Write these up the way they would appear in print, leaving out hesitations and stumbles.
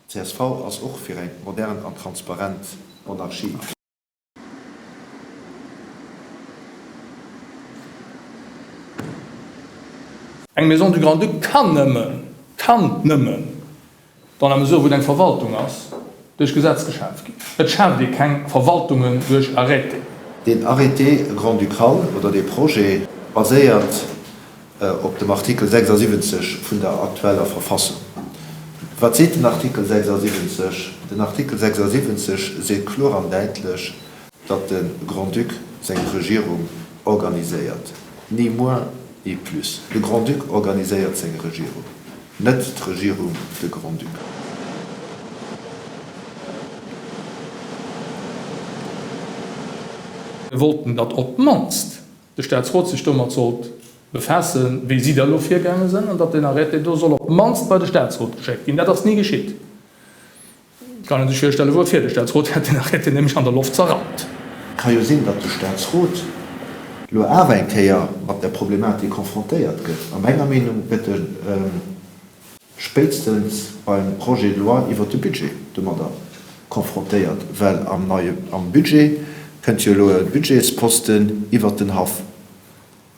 Csv ass och fir eng modern an transparent Monarchie. Eng Maison du Grand-Duc kann nëmmen, kann nëmmen, dans la mesure wou et eng Verwaltung ass, duerch Gesetz geschaf ginn. Et schaaft ee keng Verwaltungen duerch Arrêté. Deen Arrêté grand-ducal oder dee Projet baséiert op dem Artikel 76 vun der aktueller Verfassung. Wat seet den Artikel 76? Den Artikel 76 seet kloer an däitlech, datt de Grand-Duc seng Regierung organiséiert, ni moins ni plus. De Grand-Duc organiséiert seng Regierung, net d'Regierung de Grand-Duc. Mir wollten, datt op d'mannst de Staatsrot sech domat sollt befaassen, wéi si da elo virgaange sënn, an datt deen Arrêté do soll op d'mannst bei de Staatsrot geschéckt ginn. Dat ass ni geschitt. Et kann ee sech virstellen, wuerfir. De Staatsrot hätt deen Arrêté nämlech an der Loft zerrappt. Ka jo sinn, datt de Staatsrot elo awer eng Kéier mat där Problematik confrontéiert gëtt. A menger Meenung gëtt e spéitstens beim Projet de loi iwwert de Budget domadder confrontéiert, well am neie, am Budget kënnt jo elo e Budgetsposten iwwert den Haff,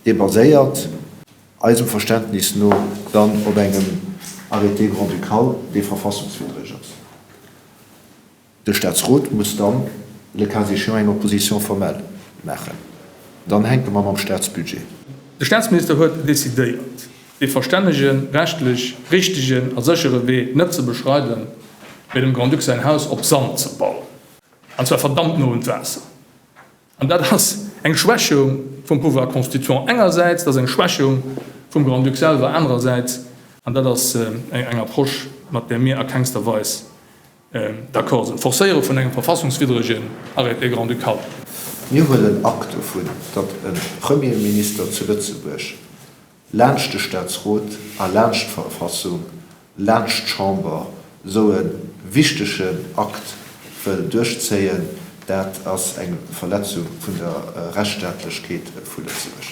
dee baséiert, eisem Verständnis no, dann op engem Arrêté grand-ducal, dee verfassungswiddreg ass. De Staatsrot muss dann, le cas échéant, eng Opposition formelle maachen. Dann hänke mer mam Staatsbudget. De Staatsminister huet decidéiert, dee verstännegen, rechtlech richtegen a séchere Wee net ze beschreiden, mee dem Grand-Duc säin Haus op Sand ze bauen, an zwar verdammt no un d'Waasser. An dat ass eng Schwächung vum Pouvoir constituant engersäits, dat ass eng Schwächung vum Grand-Duc selwer anerersäits, an dat ass eng Approche, mat där mir a kengster Weis d'accord sinn. D'Forcéiere vun engem verfassungswiddregen Arrêté grand-ducal. Mir huelen Akt dovun, datt e Premierminister zu Lëtzebuerg laanscht de Staatsrot a laanscht d'Verfassung, laanscht d'Chamber esou e wichtegen Akt wëll duerchzéien, dat ass eng Verletzung vun der Rechtsstaatlechkeet vu Lëtzebuerg.